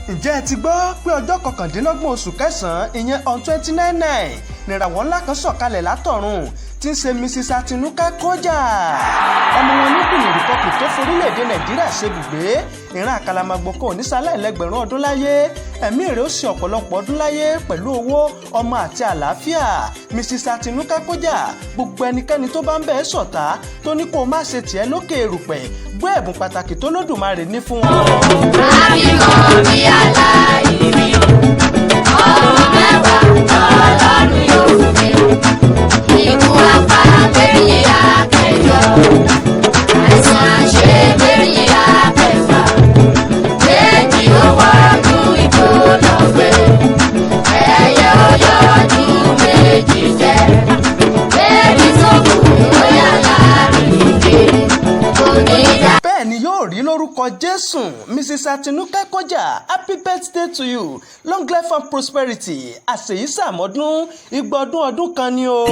Ǹjẹ́ ẹ ti gbọ́ pé ọjọ́ 29 oṣù kẹsàn-án, ìyẹn on 29/9, nìràwọ̀ ńlá kan sọ̀kalẹ̀ látọ̀run tí ń ṣe Mrs Atinuke Kọjá, ọmọ wọn ní Benin Republic tó forílẹ̀-èdè Nàìjíríà ṣe bùgbé? Ìran àkàlàmàgbò kan ò ní sáláì lẹ́gbẹ̀rún ọdún láyé. Ẹ̀mí rẹ̀ ó ṣe ọ̀pọ̀lọpọ̀ ọdún láyé pẹ̀lú owó, ọmọ àti àlàáfíà. Mrs Atinuke Kọjá, gbogbo ẹnikẹ́ni tó bá ń bẹ́ẹ̀ ṣọ̀tá, tó ní kó o má ṣe tiẹ̀ lókè erùpẹ̀, gbé ẹ̀bùn pàtàkì tó lódùmarè ní fún wọn. Àbímọ bí aláìní, ọmọ 10 Ọlọ́run yóò fún mi. Ikú apá méjì àkẹjọ, àìsàn àṣẹ méjì àkẹfà, méjì ó wọnú ìbò lọ́gbẹ́, ẹyẹ ọyọ́jú méjì jẹ, méjì tó kù ó yà láàrin kiri, kò ní dá. Bẹ́ẹ̀ ni yóò rí lórúkọ Jésù. Mrs Atinuke Kọjá, happy birthday to you, long life and prosperity. Àṣèyí sàmọ́dún, igba ọdún ọdún kan ni o.